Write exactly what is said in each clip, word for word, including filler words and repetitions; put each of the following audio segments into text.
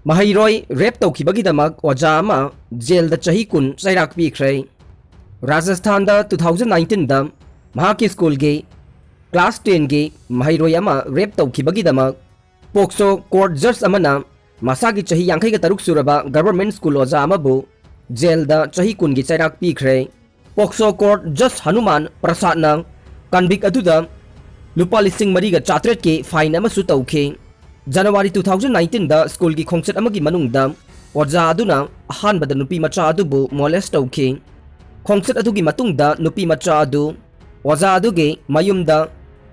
ꯃꯍꯩꯔꯣꯏ ꯔꯦꯞ ꯇꯧꯈꯤꯕꯒꯤꯗꯃꯛ ꯑꯣꯖꯥ ꯑꯃ ꯖꯦꯜꯗ ꯆꯍꯤ ꯀꯨꯟ ꯆꯩꯔꯥꯛ ꯄꯤꯈ꯭ꯔꯦ꯫ ꯔꯥꯖꯁꯊꯥꯟꯗ ꯇꯨ ꯊꯥꯎꯖꯟ ꯅꯥꯏꯟꯇꯤꯟꯗ ꯃꯍꯥꯛꯀꯤ ꯁ꯭ꯀꯨꯜꯒꯤ ꯀ꯭ꯂꯥꯁ ꯇꯦꯟꯒꯤ ꯃꯍꯩꯔꯣꯏ ꯑꯃ ꯔꯦꯞ ꯇꯧꯈꯤꯕꯒꯤꯗꯃꯛ ꯄꯣꯛꯁꯣ ꯀꯣꯔꯠ ꯖꯖ ꯑꯃꯅ ꯃꯁꯥꯒꯤ ꯆꯍꯤ ꯌꯥꯡꯈꯩꯒ ꯇꯔꯨꯛ ꯁꯨꯔꯕ ꯒꯚꯔꯟꯃꯦꯟꯠ ꯁ꯭ꯀꯨꯜ ꯑꯣꯖꯥ ꯑꯃꯕꯨ ꯖꯦꯜꯗ ꯆꯍꯤ ꯀꯨꯟꯒꯤ ꯆꯩꯔꯥꯛ ꯄꯤꯈ꯭ꯔꯦ꯫ ꯄꯣꯛꯁꯣ ꯀꯣꯔꯠ ꯖꯖ ꯍꯅꯨꯃꯥꯟ ꯄ꯭ꯔꯁꯥꯗꯅ ꯀꯟꯚꯤꯛ ꯑꯗꯨꯗ ꯂꯨꯄꯥ ꯂꯤꯁꯤꯡ ꯃꯔꯤꯒ ꯆꯥꯇ꯭ꯔꯦꯠꯀꯤ ꯐꯥꯏꯟ ꯑꯃꯁꯨ ꯇꯧꯈꯤ꯫ ꯖꯅꯋꯥꯔꯤ ꯇꯨ ꯊꯥꯎꯖꯟ ꯅꯥꯏꯟꯇꯤꯟꯗ ꯁ꯭ꯀꯨꯜꯒꯤ ꯈꯣꯡꯆꯠ ꯑꯃꯒꯤ ꯃꯅꯨꯡꯗ ꯑꯣꯖꯥ ꯑꯗꯨꯅ ꯑꯍꯥꯟꯕꯗ ꯅꯨꯄꯤ ꯃꯆꯥ ꯑꯗꯨꯕꯨ ꯃꯣꯂꯦꯁ ꯇꯧꯈꯤ꯫ ꯈꯣꯡꯆꯠ ꯑꯗꯨꯒꯤ ꯃꯇꯨꯡꯗ ꯅꯨꯄꯤ ꯃꯆꯥ ꯑꯗꯨ ꯑꯣꯖꯥ ꯑꯗꯨꯒꯤ ꯃꯌꯨꯝꯗ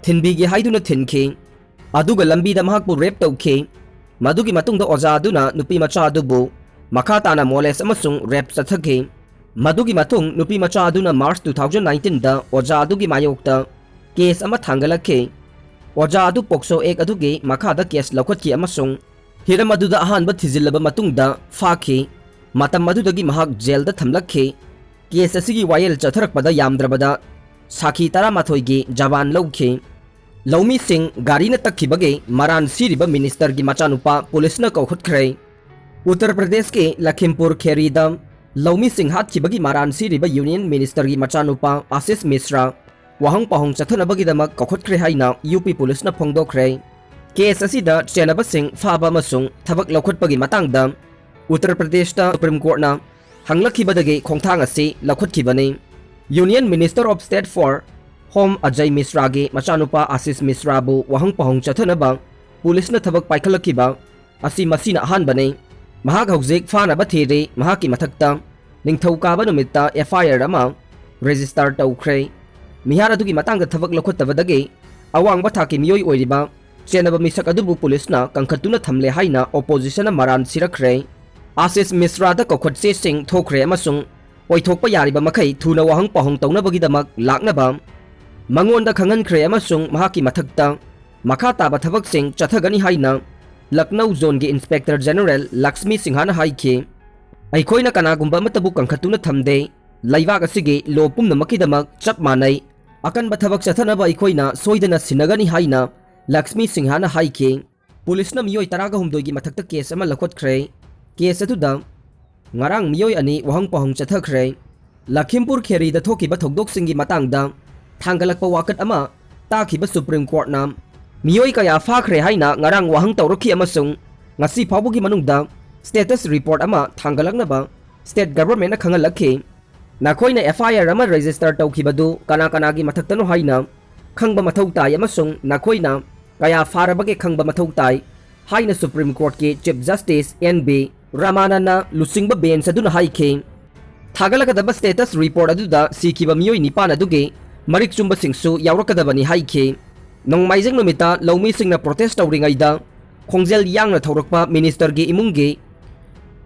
ꯊꯤꯟꯕꯤꯒꯦ ꯍꯥꯏꯗꯨꯅ ꯊꯤꯟꯈꯤ꯫ ꯑꯗꯨꯒ ꯂꯝꯕꯤꯗ ꯃꯍꯥꯛꯄꯨ ꯔꯦꯞ ꯇꯧꯈꯤ꯫ ꯃꯗꯨꯒꯤ ꯃꯇꯨꯡꯗ ꯑꯣꯖꯥ ꯑꯗꯨꯅ ꯅꯨꯄꯤ ꯃꯆꯥ ꯑꯗꯨꯕꯨ ꯃꯈꯥ ꯇꯥꯅ ꯃꯣꯂꯦꯁ ꯑꯃꯁꯨꯡ ꯔꯦꯞ ꯆꯠꯊꯈꯤ꯫ ꯃꯗꯨꯒꯤ ꯃꯇꯨꯡ ꯅꯨꯄꯤ ꯃꯆꯥ ꯑꯗꯨꯅ ꯃꯥꯔꯆ ꯇꯨ ꯊꯥꯎꯖꯟ ꯅꯥꯏꯟꯇꯤꯟꯗ ꯑꯣꯖꯥ ꯑꯗꯨꯒꯤ ꯃꯥꯌꯣꯛꯇ ꯀꯦꯁ ꯑꯃ ꯊꯥꯡꯒꯠꯂꯛꯈꯤ꯫ ꯑꯣꯖꯥ ꯑꯗꯨ ꯄꯣꯛꯁꯣ ꯑꯦꯛ ꯑꯗꯨꯒꯤ ꯃꯈꯥꯗ ꯀꯦꯁ ꯂꯧꯈꯠꯈꯤ ꯑꯃꯁꯨꯡ ꯍꯤꯔꯝ ꯑꯗꯨꯗ ꯑꯍꯥꯟꯕ ꯊꯤꯖꯤꯜꯂꯕ ꯃꯇꯨꯡꯗ ꯐꯥꯈꯤ꯫ ꯃꯇꯝ ꯑꯗꯨꯗꯒꯤ ꯃꯍꯥꯛ ꯖꯦꯜꯗ ꯊꯝꯂꯛꯈꯤ꯫ ꯀꯦꯁ ꯑꯁꯤꯒꯤ ꯋꯥꯌꯦꯜ ꯆꯠꯊꯔꯛꯄꯗ ꯌꯥꯝꯗ꯭ꯔꯕꯗ ꯁꯥꯈꯤ ꯇꯔꯥꯃꯥꯊꯣꯏꯒꯤ ꯖꯕꯥꯟ ꯂꯧꯈꯤ꯫ ꯂꯧꯃꯤꯁꯤꯡ ꯒꯥꯔꯤꯅ ꯇꯛꯈꯤꯕꯒꯤ ꯃꯔꯥꯟ ꯁꯤꯔꯤꯕ ꯃꯤꯅꯤꯁꯇꯔꯒꯤ ꯃꯆꯥꯅꯨꯄꯥ ꯄꯨꯂꯤꯁꯅ ꯀꯧꯈꯠꯈ꯭ꯔꯦ꯫ ꯎꯠꯇꯔ ꯄ꯭ꯔꯗꯦꯁꯀꯤ ꯂꯈꯤꯝꯄꯨꯔ ꯈꯦꯔꯤꯗ ꯂꯧꯃꯤꯁꯤꯡ ꯍꯥꯠꯈꯤꯕꯒꯤ ꯃꯔꯥꯟ ꯁꯤꯔꯤꯕ ꯌꯨꯅꯤꯌꯟ ꯃꯤꯅꯤꯁꯇꯔꯒꯤ ꯃꯆꯥꯅꯨꯄꯥ ꯑꯥꯁꯤꯁ ꯃꯤꯁ꯭ꯔꯥ ꯋꯥꯍꯪ ꯄꯥꯎꯍꯪ ꯆꯠꯊꯅꯕꯒꯤꯗꯃꯛ ꯀꯧꯈꯠꯈ꯭ꯔꯦ ꯍꯥꯏꯅ ꯌꯨ ꯄꯤ ꯄꯨꯂꯤꯁꯅ ꯐꯣꯡꯗꯣꯛꯈ꯭ꯔꯦ꯫ ꯀꯦꯁ ꯑꯁꯤꯗ ꯆꯦꯟꯅꯕꯁꯤꯡ ꯐꯥꯕ ꯑꯃꯁꯨꯡ ꯊꯕꯛ ꯂꯧꯈꯠꯄꯒꯤ ꯃꯇꯥꯡꯗ ꯎꯠꯇꯔ ꯄ꯭ꯔꯗꯦꯁꯇ ꯁꯨꯄ꯭ꯔꯤꯝ ꯀꯣꯔꯠꯅ ꯍꯪꯂꯛꯈꯤꯕꯗꯒꯤ ꯈꯣꯡꯊꯥꯡ ꯑꯁꯤ ꯂꯧꯈꯠꯈꯤꯕꯅꯤ꯫ Union minister of state for home Ajay ꯃꯤꯁ꯭ꯔꯥꯒꯤ ꯃꯆꯥꯅꯨꯄꯥ ꯑꯥꯁꯤꯁ ꯃꯤꯁ꯭ꯔꯥꯕꯨ ꯋꯥꯍꯪ ꯄꯥꯎꯍꯪ ꯆꯠꯊꯅꯕ ꯄꯨꯂꯤꯁꯅ ꯊꯕꯛ ꯄꯥꯏꯈꯠꯂꯛꯈꯤꯕ ꯑꯁꯤ ꯃꯁꯤꯅ ꯑꯍꯥꯟꯕꯅꯤ꯫ ꯃꯍꯥꯛ ꯍꯧꯖꯤꯛ ꯐꯥꯅꯕ ꯊꯤꯔꯤ꯫ ꯃꯍꯥꯛꯀꯤ ꯃꯊꯛꯇ ꯅꯤꯡꯊꯧꯀꯥꯕ ꯅꯨꯃꯤꯠꯇ ꯑꯦꯐ ꯑꯥꯏ ꯑꯥꯔ ꯑꯃ ꯔꯦꯖꯤꯁꯇꯥꯔ ꯇꯧꯈ꯭ꯔꯦ꯫ ꯃꯤꯍꯥꯠ ꯑꯗꯨꯒꯤ ꯃꯇꯥꯡꯗ ꯊꯕꯛ ꯂꯧꯈꯠꯇꯕꯗꯒꯤ ꯑꯋꯥꯡꯕ ꯊꯥꯛꯀꯤ ꯃꯤꯑꯣꯏ ꯑꯣꯏꯔꯤꯕ ꯆꯦꯟꯅꯕ ꯃꯤꯁꯛ ꯑꯗꯨꯕꯨ ꯄꯨꯂꯤꯁꯅ ꯀꯟꯈꯠꯇꯨꯅ ꯊꯝꯂꯦ ꯍꯥꯏꯅ ꯑꯣꯄꯣꯖꯤꯁꯟꯅ ꯃꯔꯥꯟ ꯁꯤꯔꯛꯈ꯭ꯔꯦ꯫ ꯑꯥꯁꯤꯁ ꯃꯤꯁ꯭ꯔꯥꯗ ꯀꯧꯈꯠ ꯆꯦꯁꯤꯡ ꯊꯣꯛꯈ꯭ꯔꯦ ꯑꯃꯁꯨꯡ ꯑꯣꯏꯊꯣꯛꯄ ꯌꯥꯔꯤꯕ ꯃꯈꯩ ꯊꯨꯅ ꯋꯥꯍꯪ ꯄꯥꯎꯍꯪ ꯇꯧꯅꯕꯒꯤꯗꯃꯛ ꯂꯥꯛꯅꯕ ꯃꯉꯣꯟꯗ ꯈꯪꯍꯟꯈ꯭ꯔꯦ ꯑꯃꯁꯨꯡ ꯃꯍꯥꯛꯀꯤ ꯃꯊꯛꯇ ꯃꯈꯥ ꯇꯥꯕ ꯊꯕꯛꯁꯤꯡ ꯆꯠꯊꯒꯅꯤ ꯍꯥꯏꯅ ꯂꯈꯅꯧ ꯖꯣꯟꯒꯤ ꯏꯟꯁꯄꯦꯛꯇꯔ ꯖꯦꯅꯔꯦꯜ ꯂꯛꯁꯃꯤ ꯁꯤꯡꯍꯥꯅ ꯍꯥꯏꯈꯤ꯫ ꯑꯩꯈꯣꯏꯅ ꯀꯅꯥꯒꯨꯝꯕ ꯑꯃꯠꯇꯕꯨ ꯀꯟꯈꯠꯇꯨꯅ ꯊꯝꯗꯦ꯫ ꯂꯩꯕꯥꯛ ꯑꯁꯤꯒꯤ ꯂꯣ ꯄꯨꯝꯅꯃꯛꯀꯤꯗꯃꯛ ꯆꯞ ꯃꯥꯟꯅꯩ꯫ ꯑꯀꯟꯕ ꯊꯕꯛ ꯆꯠꯊꯅꯕ ꯑꯩꯈꯣꯏꯅ ꯁꯣꯏꯗꯅ ꯁꯤꯟꯅꯒꯅꯤ ꯍꯥꯏꯅ ꯂꯛꯁꯃꯤ ꯁꯤꯡꯍꯥꯅ ꯍꯥꯏꯈꯤ꯫ ꯄꯨꯂꯤꯁꯅ ꯃꯤꯑꯣꯏ ꯇꯔꯥꯒ ꯍꯨꯝꯗꯣꯏꯒꯤ ꯃꯊꯛꯇ ꯀꯦꯁ ꯑꯃ ꯂꯧꯈꯠꯈ꯭ꯔꯦ꯫ ꯀꯦꯁ ꯑꯗꯨꯗ ꯉꯔꯥꯡ ꯃꯤꯑꯣꯏ ꯑꯅꯤ ꯋꯥꯍꯪ ꯄꯥꯎꯍꯪ ꯆꯠꯊꯈ꯭ꯔꯦ꯫ ꯂꯈꯤꯝꯄꯨꯔ ꯈꯦꯔꯤꯗ ꯊꯣꯛꯈꯤꯕ ꯊꯧꯗꯣꯛꯁꯤꯡꯒꯤ ꯃꯇꯥꯡꯗ ꯊꯥꯡꯒꯠꯂꯛꯄ ꯋꯥꯀꯠ ꯑꯃ ꯇꯥꯈꯤꯕ ꯁꯨꯄ꯭ꯔꯤꯝ ꯀꯣꯔꯠꯅ ꯃꯤꯑꯣꯏ ꯀꯌꯥ ꯐꯥꯈ꯭ꯔꯦ ꯍꯥꯏꯅ ꯉꯔꯥꯡ ꯋꯥꯍꯪ ꯇꯧꯔꯛꯈꯤ ꯑꯃꯁꯨꯡ ꯉꯁꯤ ꯐꯥꯎꯕꯒꯤ ꯃꯅꯨꯡꯗ ꯁ꯭ꯇꯦꯇꯁ ꯔꯤꯄꯣꯔꯠ ꯑꯃ ꯊꯥꯡꯒꯠꯂꯛꯅꯕ ꯁ꯭ꯇꯦꯠ ꯒꯚꯔꯟꯃꯦꯟꯠꯅ ꯈꯪꯍꯜꯂꯛꯈꯤ꯫ ꯅꯈꯣꯏꯅ ꯑꯦꯐ ꯑꯥꯏ ꯑꯥꯔ ꯑꯃ ꯔꯦꯖꯤꯁꯇꯔ ꯇꯧꯈꯤꯕꯗꯨ ꯀꯅꯥ ꯀꯅꯥꯒꯤ ꯃꯊꯛꯇꯅꯣ ꯍꯥꯏꯅ ꯈꯪꯕ ꯃꯊꯧ ꯇꯥꯏ ꯑꯃꯁꯨꯡ ꯅꯈꯣꯏꯅ ꯀꯌꯥ ꯐꯥꯔꯕꯒꯦ ꯈꯪꯕ ꯃꯊꯧ ꯇꯥꯏ ꯍꯥꯏꯅ ꯁꯨꯄ꯭ꯔꯤꯝ ꯀꯣꯔꯠꯀꯤ ꯆꯤꯐ ꯖꯁꯇꯤꯁ ꯑꯦꯟ ꯕꯤ ꯔꯃꯥꯅꯥꯅ ꯂꯨꯆꯤꯡꯕ ꯕꯦꯟꯆ ꯑꯗꯨꯅ ꯍꯥꯏꯈꯤ꯫ ꯊꯥꯒꯠꯂꯛꯀꯗꯕ ꯁ꯭ꯇꯦꯇꯁ ꯔꯤꯄꯣꯔꯠ ꯑꯗꯨꯗ ꯁꯤꯈꯤꯕ ꯃꯤꯑꯣꯏ ꯅꯤꯄꯥꯟ ꯑꯗꯨꯒꯤ ꯃꯔꯤꯛ ꯆꯨꯝꯕꯁꯤꯡꯁꯨ ꯌꯥꯎꯔꯛꯀꯗꯕꯅꯤ ꯍꯥꯏꯈꯤ꯫ ꯅꯣꯡꯃꯥꯏꯖꯤꯡ ꯅꯨꯃꯤꯠꯇ ꯂꯧꯃꯤꯁꯤꯡꯅ ꯄ꯭ꯔꯣꯇꯦꯁ ꯇꯧꯔꯤꯉꯩꯗ ꯈꯣꯡꯖꯦꯜ ꯌꯥꯡꯅ ꯊꯧꯔꯛꯄ ꯃꯤꯅꯤꯁꯇꯔꯒꯤ ꯏꯃꯨꯡꯒꯤ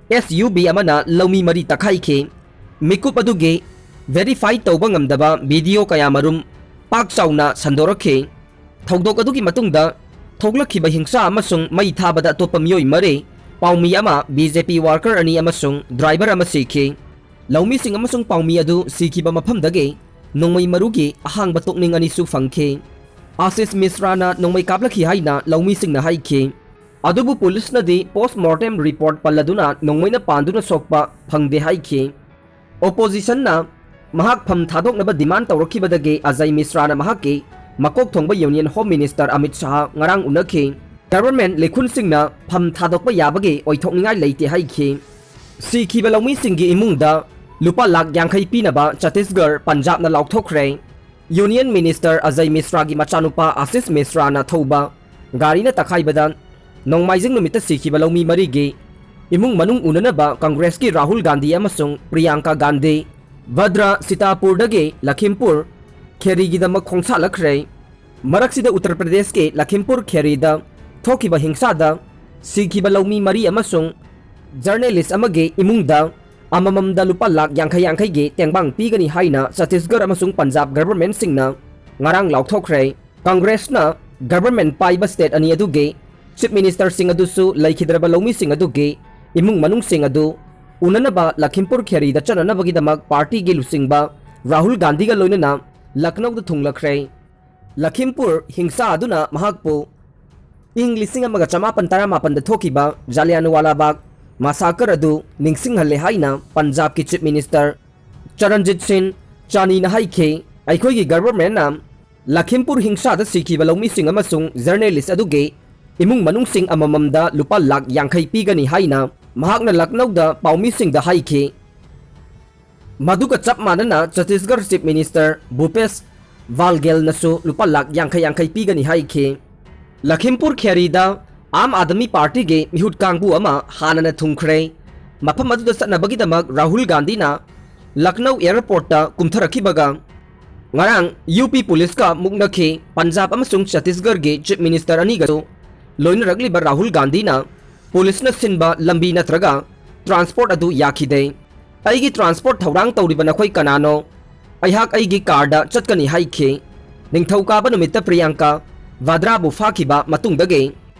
ꯑꯦꯁ ꯌꯨ ꯚꯤ ꯑꯃꯅ ꯂꯧꯃꯤ ꯃꯔꯤ ꯇꯛꯈꯥꯏꯈꯤ꯫ ꯃꯤꯀꯨꯞ ꯑꯗꯨꯒꯤ ꯚꯦꯔꯤꯐꯥꯏ ꯇꯧꯕ ꯉꯝꯗꯕ ꯚꯤꯗꯤꯑꯣ ꯀꯌꯥꯃꯔꯨꯝ ꯄꯥꯛ ꯆꯥꯎꯅ ꯁꯟꯗꯣꯔꯛꯈꯤ꯫ ꯊꯧꯗꯣꯛ ꯑꯗꯨꯒꯤ ꯃꯇꯨꯡꯗ ꯊꯣꯛꯂꯛꯈꯤꯕ ꯍꯤꯡꯁꯥ ꯑꯃꯁꯨꯡ ꯃꯩ ꯊꯥꯕꯗ ꯑꯇꯣꯞꯄ ꯃꯤꯑꯣꯏ ꯃꯔꯤ, ꯄꯥꯎꯃꯤ ꯑꯃ, ꯕꯤ ꯖꯦ ꯄꯤ ꯋꯥꯔꯀꯔ ꯑꯅꯤ ꯑꯃꯁꯨꯡ ꯗ꯭ꯔꯥꯏꯚꯔ ꯑꯃ ꯁꯤꯈꯤ꯫ ꯂꯧꯃꯤꯁꯤꯡ ꯑꯃꯁꯨꯡ ꯄꯥꯎꯃꯤ ꯑꯗꯨ ꯁꯤꯈꯤꯕ ꯃꯐꯝꯗꯒꯤ ꯅꯣꯡꯃꯩ ꯃꯔꯨꯒꯤ ꯑꯍꯥꯡꯕ ꯇꯣꯛꯅꯤꯡ ꯑꯅꯤꯁꯨ ꯐꯪꯈꯤ꯫ ꯑꯥꯁꯤꯁ ꯃꯤꯁ꯭ꯔꯥꯅ ꯅꯣꯡꯃꯩ ꯀꯥꯞꯂꯛꯈꯤ ꯍꯥꯏꯅ ꯂꯧꯃꯤꯁꯤꯡꯅ ꯍꯥꯏꯈꯤ꯫ ꯑꯗꯨꯕꯨ ꯄꯨꯂꯤꯁꯅꯗꯤ ꯄꯣꯁ꯭ꯠꯃꯣꯔꯇꯦꯝ ꯔꯤꯄꯣꯔꯠ ꯄꯜꯂꯗꯨꯅ ꯅꯣꯡꯃꯩꯅ ꯄꯥꯟꯗꯨꯅ ꯁꯣꯛꯄ ꯐꯪꯗꯦ ꯍꯥꯏꯈꯤ꯫ ꯑꯣꯄꯣꯖꯤꯁꯟꯅ ꯃꯍꯥꯛ ꯐꯝ ꯊꯥꯗꯣꯛꯅꯕ ꯗꯤꯃꯥꯟꯗ ꯇꯧꯔꯛꯈꯤꯕꯗꯒꯤ ꯑꯖꯌ ꯃꯤꯁ꯭ꯔꯥꯅ ꯃꯍꯥꯛꯀꯤ ꯃꯀꯣꯛ ꯊꯣꯡꯕ union home minister Amit Shah ꯉꯔꯥꯡ ꯎꯅꯈꯤ꯫ ꯒꯚꯔꯟꯃꯦꯟꯠ ꯂꯤꯈꯨꯟꯁꯤꯡꯅ ꯐꯝ ꯊꯥꯗꯣꯛꯄ ꯌꯥꯕꯒꯤ ꯑꯣꯏꯊꯣꯛꯅꯤꯡꯉꯥꯏ ꯂꯩꯇꯦ ꯍꯥꯏꯈꯤ꯫ ꯁꯤꯈꯤꯕ ꯂꯧꯃꯤꯁꯤꯡꯒꯤ ꯏꯃꯨꯡꯗ ꯂꯨꯄꯥ ꯂꯥꯈ ꯌꯥꯡꯈꯩ ꯄꯤꯅꯕ ꯆꯇꯤꯁꯒꯔ ꯄꯟꯖꯥꯕꯅ ꯂꯥꯎꯊꯣꯛꯈ꯭ꯔꯦ꯫ ꯌꯨꯅꯤꯌꯟ ꯃꯤꯅꯤꯁꯇꯔ ꯑꯖꯌ ꯃꯤꯁ꯭ꯔꯥꯒꯤ ꯃꯆꯥꯅꯨꯄꯥ ꯑꯥꯁꯤꯁ ꯃꯤꯁ꯭ꯔꯥꯅ ꯊꯧꯕ ꯒꯥꯔꯤꯅ ꯇꯛꯈꯥꯏꯕꯗ ꯅꯣꯡꯃꯥꯏꯖꯤꯡ ꯅꯨꯃꯤꯠꯇ ꯁꯤꯈꯤꯕ ꯂꯧꯃꯤ ꯃꯔꯤꯒꯤ ꯏꯃꯨꯡ ꯃꯅꯨꯡ ꯎꯅꯅꯕ ꯀꯪꯒ꯭ꯔꯦꯁꯀꯤ ꯔꯥꯍꯨꯜ ꯒꯥꯟꯙꯤ ꯑꯃꯁꯨꯡ ꯄ꯭ꯔꯤꯌꯥꯡꯀꯥ ꯒꯥꯟꯙꯤ ꯚꯗ꯭ꯔꯥ ꯁꯤꯇꯥꯄꯨꯔꯗꯒꯤ ꯂꯈꯤꯝꯄꯨꯔ ꯈꯦꯔꯤꯒꯤꯗꯃꯛ ꯈꯣꯡꯁꯥꯜꯂꯛꯈ꯭ꯔꯦ꯫ ꯃꯔꯛꯁꯤꯗ ꯎꯠꯇꯔ ꯄ꯭ꯔꯗꯦꯁꯀꯤ ꯂꯈꯤꯝꯄꯨꯔ ꯈꯦꯔꯤꯗ ꯊꯣꯛꯈꯤꯕ ꯍꯤꯡꯁꯥꯗ ꯁꯤꯈꯤꯕ ꯂꯧꯃꯤ ꯃꯔꯤ ꯑꯃꯁꯨꯡ ꯖꯔꯅꯦꯂꯤꯁ꯭ꯠ ꯑꯃꯒꯤ ꯏꯃꯨꯡꯗ ꯑꯃꯃꯝꯗ ꯂꯨꯄꯥ ꯂꯥꯈ ꯌꯥꯡꯈꯩ ꯌꯥꯡꯈꯩꯒꯤ ꯇꯦꯡꯕꯥꯡ ꯄꯤꯒꯅꯤ ꯍꯥꯏꯅ ꯆꯇꯤꯁꯒꯔ ꯑꯃꯁꯨꯡ ꯄꯟꯖꯥꯕ ꯒꯚꯔꯟꯃꯦꯟꯠꯁꯤꯡꯅ ꯉꯔꯥꯡ ꯂꯥꯎꯊꯣꯛꯈ꯭ꯔꯦ꯫ ꯀꯪꯒ꯭ꯔꯦꯁꯅ ꯒꯚꯔꯟꯃꯦꯟꯠ ꯄꯥꯏꯕ ꯁ꯭ꯇꯦꯠ ꯑꯅꯤ ꯑꯗꯨꯒꯤ ꯆꯤꯐ ꯃꯤꯅꯤꯁꯇꯔꯁꯤꯡ ꯑꯗꯨꯁꯨ ꯂꯩꯈꯤꯗ꯭ꯔꯕ ꯂꯧꯃꯤꯁꯤꯡ ꯑꯗꯨꯒꯤ ꯏꯃꯨꯡ ꯃꯅꯨꯡꯁꯤꯡ ꯑꯗꯨ ꯎꯅꯅꯕ ꯂꯈꯤꯝꯄꯨꯔ ꯈꯦꯔꯤꯗ ꯆꯠꯅꯅꯕꯒꯤꯗꯃꯛ ꯄꯥꯔꯇꯤꯒꯤ ꯂꯨꯆꯤꯡꯕ ꯔꯥꯍꯨꯜ ꯒꯥꯟꯙꯤꯒ ꯂꯣꯏꯅꯅ ꯂꯈꯅꯧꯗ ꯊꯨꯡꯂꯈ꯭ꯔꯦ꯫ ꯂꯈꯤꯝꯄꯨꯔ ꯍꯤꯡꯁꯥ ꯑꯗꯨꯅ ꯃꯍꯥꯛꯄꯨ ꯏꯪ ꯂꯤꯁꯤꯡ ꯑꯃꯒ ꯆꯃꯥꯄꯟ ꯇꯔꯥꯃꯥꯄꯟꯗ ꯊꯣꯛꯈꯤꯕ ꯖꯥꯂꯤꯌꯥꯟꯋꯥꯂꯥ ꯕꯥꯒ ꯃꯁꯥꯀꯔ ꯑꯗꯨ ꯅꯤꯡꯁꯤꯡꯍꯜꯂꯦ ꯍꯥꯏꯅ ꯄꯟꯖꯥꯕꯀꯤ ꯆꯤꯐ ꯃꯤꯅꯤꯁꯇꯔ ꯆꯔꯟꯖꯤꯠ ꯁꯤꯟ ꯆꯥꯅꯤꯅ ꯍꯥꯏꯈꯤ꯫ ꯑꯩꯈꯣꯏꯒꯤ ꯒꯚꯔꯟꯃꯦꯟꯠꯅ ꯂꯈꯤꯝꯄꯨꯔ ꯍꯤꯡꯁꯥꯗ ꯁꯤꯈꯤꯕ ꯂꯧꯃꯤꯁꯤꯡ ꯑꯃꯁꯨꯡ ꯖꯔꯅꯦꯂꯤꯁ꯭ꯠ ꯑꯗꯨꯒꯤ ꯏꯃꯨꯡ ꯃꯅꯨꯡꯁꯤꯡ ꯑꯃꯃꯝꯗ ꯂꯨꯄꯥ ꯂꯥꯈ ꯌꯥꯡꯈꯩ ꯄꯤꯒꯅꯤ ꯍꯥꯏꯅ ꯃꯍꯥꯛꯅ ꯂꯈꯅꯧꯗ ꯄꯥꯎꯃꯤꯁꯤꯡꯗ ꯍꯥꯏꯈꯤ꯫ ꯃꯗꯨꯒ ꯆꯞ ꯃꯥꯟꯅꯅ ꯆꯇꯤꯁꯒꯔ ꯆꯤꯐ ꯃꯤꯅꯤꯁꯇꯔ ꯚꯨꯄꯦꯁ ꯚꯥꯜꯒꯦꯜꯅꯁꯨ ꯂꯨꯄꯥ ꯂꯥꯈ ꯌꯥꯡꯈꯩ ꯌꯥꯡꯈꯩ ꯄꯤꯒꯅꯤ ꯍꯥꯏꯈꯤ꯫ ꯂꯈꯤꯝꯄꯨꯔ ꯈꯦꯔꯤꯗ ꯑꯥꯝ ꯑꯥꯗꯃꯤ ꯄꯥꯔꯇꯤꯒꯤ ꯃꯤꯍꯨꯠ ꯀꯥꯡꯕꯨ ꯑꯃ ꯍꯥꯟꯅꯅ ꯊꯨꯡꯈ꯭ꯔꯦ꯫ ꯃꯐꯝ ꯑꯗꯨꯗ ꯆꯠꯅꯕꯒꯤꯗꯃꯛ ꯔꯥꯍꯨꯜ ꯒꯥꯟꯙꯤꯅ ꯂꯈꯅꯧ ꯑꯦꯌꯔꯄꯣꯔꯠꯇ ꯀꯨꯝꯊꯔꯛꯈꯤꯕꯒ ꯉꯔꯥꯡ ꯌꯨ ꯄꯤ ꯄꯨꯂꯤꯁꯀ ꯃꯨꯛꯅꯈꯤ꯫ ꯄꯟꯖꯥꯕ ꯑꯃꯁꯨꯡ ꯆꯇꯤꯁꯒꯔꯒꯤ ꯆꯤꯐ ꯃꯤꯅꯤꯁꯇꯔ ꯑꯅꯤꯒꯁꯨ ꯂꯣꯏꯅꯔꯛꯂꯤꯕ ꯔꯥꯍꯨꯜ ꯒꯥꯟꯙꯤꯅ ꯄꯨꯂꯤꯁꯅ ꯁꯤꯟꯕ ꯂꯝꯕꯤ ꯅꯠꯇ꯭ꯔꯒ ꯇ꯭ꯔꯥꯟꯁꯄꯣꯔꯠ ꯑꯗꯨ ꯌꯥꯈꯤꯗꯦ꯫ "ꯑꯩꯒꯤ ꯇ꯭ꯔꯥꯟꯁꯄꯣꯔꯠ ꯊꯧꯔꯥꯡ ꯇꯧꯔꯤꯕ ꯅꯈꯣꯏ ꯀꯅꯥꯅꯣ? ꯑꯩꯍꯥꯛ ꯑꯩꯒꯤ ꯀꯥꯔꯗ ꯆꯠꯀꯅꯤ" ꯍꯥꯏꯈꯤ꯫ ꯅꯤꯡꯊꯧꯀꯥꯕ ꯅꯨꯃꯤꯠꯇ ꯄ꯭ꯔꯤꯌꯥꯡꯀꯥ ꯚꯥꯗ꯭ꯔꯥꯕꯨ ꯐꯥꯈꯤꯕ ꯃꯇꯨꯡꯗꯒꯤ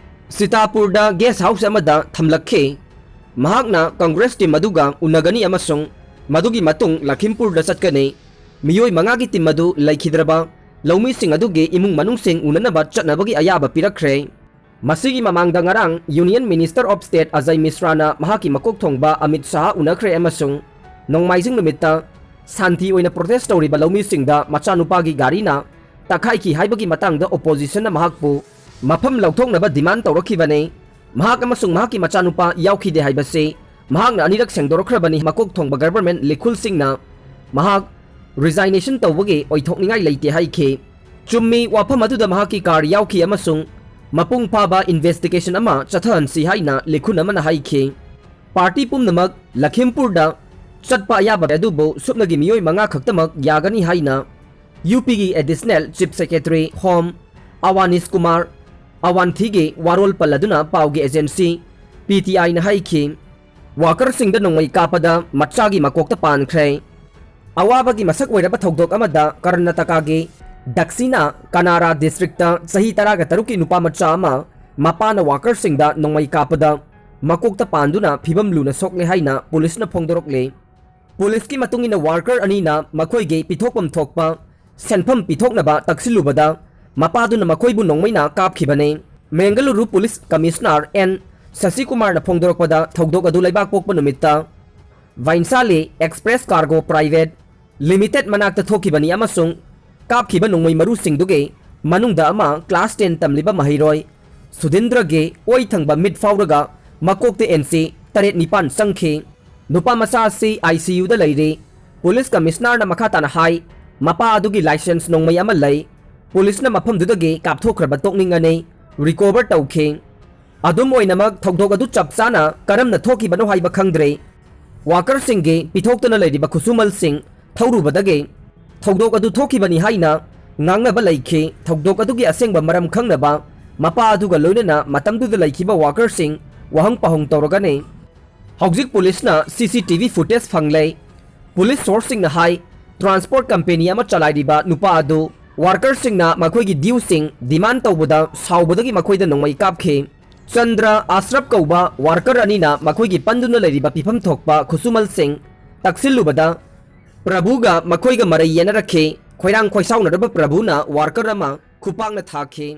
ꯁꯤꯇꯥꯄꯨꯔꯗ ꯒꯦꯁ ꯍꯥꯎꯁ ꯑꯃꯗ ꯊꯝꯂꯛꯈꯤ꯫ ꯃꯍꯥꯛꯅ ꯀꯪꯒ꯭ꯔꯦꯁ ꯇꯤꯝ ꯑꯗꯨꯒ ꯎꯅꯒꯅꯤ ꯑꯃꯁꯨꯡ ꯃꯗꯨꯒꯤ ꯃꯇꯨꯡ ꯂꯈꯤꯝꯄꯨꯔꯗ ꯆꯠꯀꯅꯤ꯫ ꯃꯤꯑꯣꯏ ꯃꯉꯥꯒꯤ ꯇꯤꯝ ꯑꯗꯨ ꯂꯩꯈꯤꯗ꯭ꯔꯕ ꯂꯧꯃꯤꯁꯤꯡ ꯑꯗꯨꯒꯤ ꯏꯃꯨꯡ ꯃꯅꯨꯡꯁꯤꯡ ꯎꯅꯅꯕ ꯆꯠꯅꯕꯒꯤ ꯑꯌꯥꯕ ꯄꯤꯔꯛꯈ꯭ꯔꯦ꯫ ꯃꯁꯤꯒꯤ ꯃꯃꯥꯡꯗ ꯉꯔꯥꯡ Union Minister of State Ajay ꯃꯤꯁ꯭ꯔꯥꯅ ꯃꯍꯥꯛꯀꯤ ꯃꯀꯣꯛ ꯊꯣꯡꯕ ꯑꯃꯤꯠ ꯁꯥꯍ ꯎꯅꯈ꯭ꯔꯦ ꯑꯃꯁꯨꯡ ꯅꯣꯡꯃꯥꯏꯖꯤꯡ ꯅꯨꯃꯤꯠꯇ ꯁꯥꯟꯇꯤ ꯑꯣꯏꯅ ꯄ꯭ꯔꯣꯇꯦꯁ ꯇꯧꯔꯤꯕ ꯂꯧꯃꯤꯁꯤꯡꯗ ꯃꯆꯥꯅꯨꯄꯥꯒꯤ ꯒꯥꯔꯤꯅ ꯇꯛꯈꯥꯏꯈꯤ ꯍꯥꯏꯕꯒꯤ ꯃꯇꯥꯡꯗ ꯑꯣꯄꯣꯖꯤꯁꯟꯅ ꯃꯍꯥꯛꯄꯨ ꯃꯐꯝ ꯂꯧꯊꯣꯛꯅꯕ ꯗꯤꯃꯥꯟ ꯇꯧꯔꯛꯈꯤꯕꯅꯤ꯫ ꯃꯍꯥꯛ ꯑꯃꯁꯨꯡ ꯃꯍꯥꯛꯀꯤ ꯃꯆꯥꯅꯨꯄꯥ ꯌꯥꯎꯈꯤꯗꯦ ꯍꯥꯏꯕꯁꯤ ꯃꯍꯥꯛꯅ ꯑꯅꯤꯔꯛ ꯁꯦꯡꯗꯣꯔꯛꯈ꯭ꯔꯕꯅꯤ꯫ ꯃꯀꯣꯛ ꯊꯣꯡꯕ ꯒꯚꯔꯟꯃꯦꯟꯠ ꯂꯤꯈꯨꯜ ꯁꯤꯡꯅ ꯃꯍꯥꯛ ꯔꯤꯖꯥꯏꯅꯦꯁꯟ ꯇꯧꯕꯒꯤ ꯑꯣꯏꯊꯣꯛꯅꯤꯡꯉꯥꯏ ꯂꯩꯇꯦ ꯍꯥꯏꯈꯤ꯫ ꯆꯨꯝꯃꯤ, ꯋꯥꯐꯝ ꯑꯗꯨꯗ ꯃꯍꯥꯛꯀꯤ ꯀꯥꯔ ꯌꯥꯎꯈꯤ ꯑꯃꯁꯨꯡ ꯃꯄꯨꯡ ꯐꯥꯕ ꯏꯟꯚꯦꯁꯇꯤꯒꯦꯁꯟ ꯑꯃ ꯆꯠꯊꯍꯟꯁꯤ ꯍꯥꯏꯅ ꯂꯤꯈꯨꯟ ꯑꯃꯅ ꯍꯥꯏꯈꯤ꯫ ꯄꯥꯔꯇꯤ ꯄꯨꯝꯅꯃꯛ ꯂꯈꯤꯝꯄꯨꯔꯗ ꯆꯠꯄ ꯑꯌꯥꯕ ꯑꯗꯨꯕꯨ ꯁꯨꯞꯅꯒꯤ ꯃꯤꯑꯣꯏ ꯃꯉꯥ ꯈꯛꯇꯃꯛ ꯌꯥꯒꯅꯤ ꯍꯥꯏꯅ ꯌꯨ ꯄꯤꯒꯤ additional chief secretary home Awanish Kumar ꯑꯋꯥꯟꯊꯤꯒꯤ ꯋꯥꯔꯣꯜ ꯄꯜꯂꯗꯨꯅ ꯄꯥꯎꯒꯤ ꯑꯦꯖꯦꯟꯁꯤ ꯄꯤ ꯇꯤ ꯑꯥꯏꯅ ꯍꯥꯏꯈꯤ꯫ ꯋꯥꯀꯔꯁꯤꯡꯗ ꯅꯣꯡꯃꯩ ꯀꯥꯞꯄꯗ ꯃꯆꯥꯒꯤ ꯃꯀꯣꯛꯇ ꯄꯥꯟꯈ꯭ꯔꯦ꯫ ꯑꯋꯥꯕꯒꯤ ꯃꯁꯛ ꯑꯣꯏꯔꯕ ꯊꯧꯗꯣꯛ ꯑꯃꯗ ꯀꯔꯅꯥꯇꯀꯥꯒꯤ ꯗꯛꯁꯤꯅꯥ ꯀꯅꯥꯔꯥ ꯗꯤꯁꯇ꯭ꯔꯤꯛꯇ ꯆꯍꯤ ꯇꯔꯥꯒ ꯇꯔꯨꯛꯀꯤ ꯅꯨꯄꯥ ꯃꯆꯥ ꯑꯃ ꯃꯄꯥꯅ ꯋꯥꯀꯔꯁꯤꯡꯗ ꯅꯣꯡꯃꯩ ꯀꯥꯞꯄꯗ ꯃꯀꯣꯛꯇ ꯄꯥꯟꯗꯨꯅ ꯐꯤꯕꯝ ꯂꯨꯅ ꯁꯣꯛꯂꯦ ꯍꯥꯏꯅ ꯄꯨꯂꯤꯁꯅ ꯐꯣꯡꯗꯣꯔꯛꯂꯤ꯫ ꯄꯨꯂꯤꯁꯀꯤ ꯃꯇꯨꯡ ꯏꯟꯅ, ꯋꯥꯔꯀꯔ ꯑꯅꯤꯅ ꯃꯈꯣꯏꯒꯤ ꯄꯤꯊꯣꯛꯐꯝ ꯊꯣꯛꯄ ꯁꯦꯟꯐꯝ ꯄꯤꯊꯣꯛꯅꯕ ꯇꯛꯁꯤꯜꯂꯨꯕꯗ ꯃꯄꯥꯗꯨꯅ ꯃꯈꯣꯏꯕꯨ ꯅꯣꯡꯃꯩꯅ ꯀꯥꯞꯈꯤꯕꯅꯤ꯫ ꯃꯦꯡꯒꯂꯨꯔꯨ ꯄꯨꯂꯤꯁ ꯀꯃꯤꯁꯅꯔ ꯑꯦꯟ ꯁꯁꯤꯀꯨꯃꯥꯔꯅ ꯐꯣꯡꯗꯣꯔꯛꯄꯗ, ꯊꯧꯗꯣꯛ ꯑꯗꯨ ꯂꯩꯕꯥꯛꯄꯣꯛꯄ ꯅꯨꯃꯤꯠꯇ ꯚꯥꯏꯟꯁꯥꯂꯤ ꯑꯦꯛꯁꯄ꯭ꯔꯦꯁ ꯀꯥꯔꯒꯣ ꯄ꯭ꯔꯥꯏꯚꯦꯠ ꯂꯤꯃꯤꯇꯦꯗ ꯃꯅꯥꯛꯇ ꯊꯣꯛꯈꯤꯕꯅꯤ ꯑꯃꯁꯨꯡ ꯀꯥꯞꯈꯤꯕ ꯅꯣꯡꯃꯩ ꯃꯔꯨꯁꯤꯡꯗꯨꯒꯤ ꯃꯅꯨꯡꯗ ꯑꯃ ꯀ꯭ꯂꯥꯁ ꯇꯦꯟ ꯇꯝꯂꯤꯕ ꯃꯍꯩꯔꯣꯏ ꯁꯨꯗꯤꯟꯗ꯭ꯔꯒꯤ ꯑꯣꯏ ꯊꯪꯕ ꯃꯤꯠ ꯐꯥꯎꯔꯒ ꯃꯀꯣꯛꯇ ꯏꯟꯆꯤ ꯇꯔꯦꯠ ꯅꯤꯄꯥꯟ ꯆꯪꯈꯤ꯫ ꯅꯨꯄꯥ ꯃꯆꯥ ꯑꯁꯤ ꯑꯥꯏ ꯁꯤ ꯌꯨꯗ ꯂꯩꯔꯤ꯫ ꯄꯨꯂꯤꯁ ꯀꯃꯤꯁꯅꯔꯅ ꯃꯈꯥ ꯇꯥꯅ ꯍꯥꯏ, ꯃꯄꯥ ꯑꯗꯨꯒꯤ ꯂꯥꯏꯁꯦꯟꯁ ꯅꯣꯡꯃꯩ ꯑꯃ ꯂꯩ꯫ ꯄꯨꯂꯤꯁꯅ ꯃꯐꯝꯗꯨꯗꯒꯤ ꯀꯥꯞꯊꯣꯛꯈ꯭ꯔꯕ ꯇꯣꯛꯅꯤꯡꯉꯅꯤ, ꯔꯤꯀꯣꯚꯔ ꯇꯧꯈꯤ꯫ ꯑꯗꯨꯝ ꯑꯣꯏꯅꯃꯛ, ꯊꯧꯗꯣꯛ ꯑꯗꯨ ꯆꯞ ꯆꯥꯅ ꯀꯔꯝꯅ ꯊꯣꯛꯈꯤꯕꯅꯣ ꯍꯥꯏꯕ ꯈꯪꯗ꯭ꯔꯦ꯫ ꯋꯥꯀꯔꯁꯤꯡꯒꯤ ꯄꯤꯊꯣꯛꯇꯨꯅ ꯂꯩꯔꯤꯕ ꯈꯨꯠꯁꯨꯃꯜꯁꯤꯡ ꯊꯧꯔꯨꯕꯗꯒꯤ ꯊꯧꯗꯣꯛ ꯑꯗꯨ ꯊꯣꯛꯈꯤꯕꯅꯤ ꯍꯥꯏꯅ ꯉꯥꯡꯅꯕ ꯂꯩꯈꯤ꯫ ꯊꯧꯗꯣꯛ ꯑꯗꯨꯒꯤ ꯑꯁꯦꯡꯕ ꯃꯔꯝ ꯈꯪꯅꯕ ꯃꯄꯥ ꯑꯗꯨꯒ ꯂꯣꯏꯅꯅ ꯃꯇꯝꯗꯨꯗ ꯂꯩꯈꯤꯕ ꯋꯥꯀꯔꯁꯤꯡ ꯋꯥꯍꯪ ꯄꯥꯎꯍꯪ ꯇꯧꯔꯒꯅꯤ꯫ ꯍꯧꯖꯤꯛ ꯄꯨꯂꯤꯁꯅ ꯁꯤ ꯁꯤ ꯇꯤ ꯚꯤ ꯐꯨꯇꯦꯖ ꯐꯪꯂꯦ꯫ ꯄꯨꯂꯤꯁ ꯁꯣꯔꯁꯁꯤꯡꯅ ꯍꯥꯏ, ꯇ꯭ꯔꯥꯟꯁꯄꯣꯔꯠ ꯀꯝꯄꯦꯅꯤ ꯑꯃ ꯆꯂꯥꯏꯔꯤꯕ ꯅꯨꯄꯥ ꯑꯗꯨ ꯋꯥꯔꯀꯔꯁꯤꯡꯅ ꯃꯈꯣꯏꯒꯤ ꯗ꯭ꯌꯨꯁꯤꯡ ꯗꯤꯃꯥꯟ ꯇꯧꯕꯗ ꯁꯥꯎꯕꯗꯒꯤ ꯃꯈꯣꯏꯗ ꯅꯣꯡꯃꯩ ꯀꯥꯞꯈꯤ꯫ ꯆꯟꯗ꯭ꯔ ꯑꯁ꯭ꯔꯞ ꯀꯧꯕ ꯋꯥꯔꯀꯔ ꯑꯅꯤꯅ ꯃꯈꯣꯏꯒꯤ ꯄꯟꯗꯨꯅ ꯂꯩꯔꯤꯕ ꯄꯤꯐꯝ ꯊꯣꯛꯄ ꯈꯨꯠꯁꯨꯃꯜꯁꯤꯡ ꯇꯛꯁꯤꯜꯂꯨꯕꯗ ꯄ꯭ꯔꯚꯨꯒ ꯃꯈꯣꯏꯒ ꯃꯔꯩ ꯌꯦꯟꯅꯔꯛꯈꯤ꯫ ꯈꯣꯏꯔꯥꯡ ꯈꯣꯏꯁꯥꯎꯅꯔꯕ ꯄ꯭ꯔꯚꯨꯅ ꯋꯥꯔꯀꯔ ꯑꯃ ꯈꯨꯄꯥꯛꯅ ꯊꯥꯈꯤ꯫